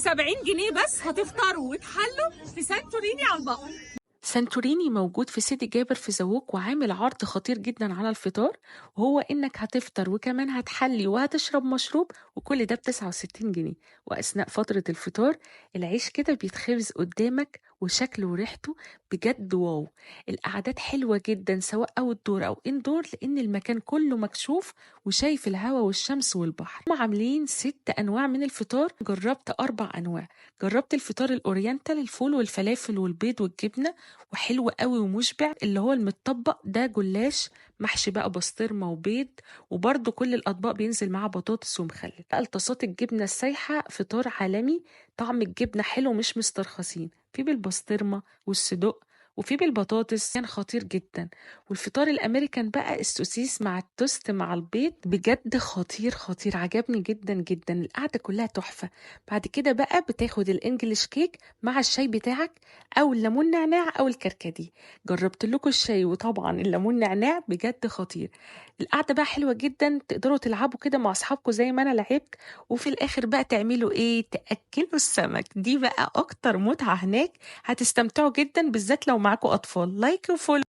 ب 70 جنيه بس هتفطروا وتحلوا في سانتوريني على البحر. سانتوريني موجود في سيدي جابر في زووك، وعامل عرض خطير جدا على الفطار، وهو انك هتفطر وكمان هتحلي وهتشرب مشروب، وكل ده ب 69 جنيه. واثناء فترة الفطار العيش كده بيتخبز قدامك وشكله وريحته بجد wow. القعدات حلوة جدا سواء outdoor او indoor، لان المكان كله مكشوف وشايف الهواء والشمس والبحر. هم عاملين 6 انواع من الفطار، جربت 4 انواع. جربت الفطار ال oriental، الفول والفلافل والبيض والجبنة، وحلو قوي ومشبع. اللي هو المتطبق ده جلاش محشي بقى بسطرمة وبيض، وبرده كل الأطباق بينزل معاها بطاطس ومخلل. بقى الطاسات الجبنة السايحة فطار عالمي، طعم الجبنة حلو مش مسترخصين، في بالبسطرمة والصدق وفي بالبطاطس، كان خطير جدا. والفطار الامريكان بقى السوسيس مع التوست مع البيض، بجد خطير خطير، عجبني جدا جدا. القعدة كلها تحفة. بعد كده بقى بتاخد ال English cake مع الشاي بتاعك او الليمون نعناع او الكركديه. جربت لكم الشاي وطبعا الليمون نعناع بجد خطير. القعدة بقى حلوة جدا، تقدروا تلعبوا كده مع اصحابكم زي ما انا لعبت. وفي الاخر بقى تعملوا ايه؟ تاكلوا السمك، دي بقى اكتر متعه هناك، هتستمتعوا جدا بالذات لو معاكم اطفال. like و follow.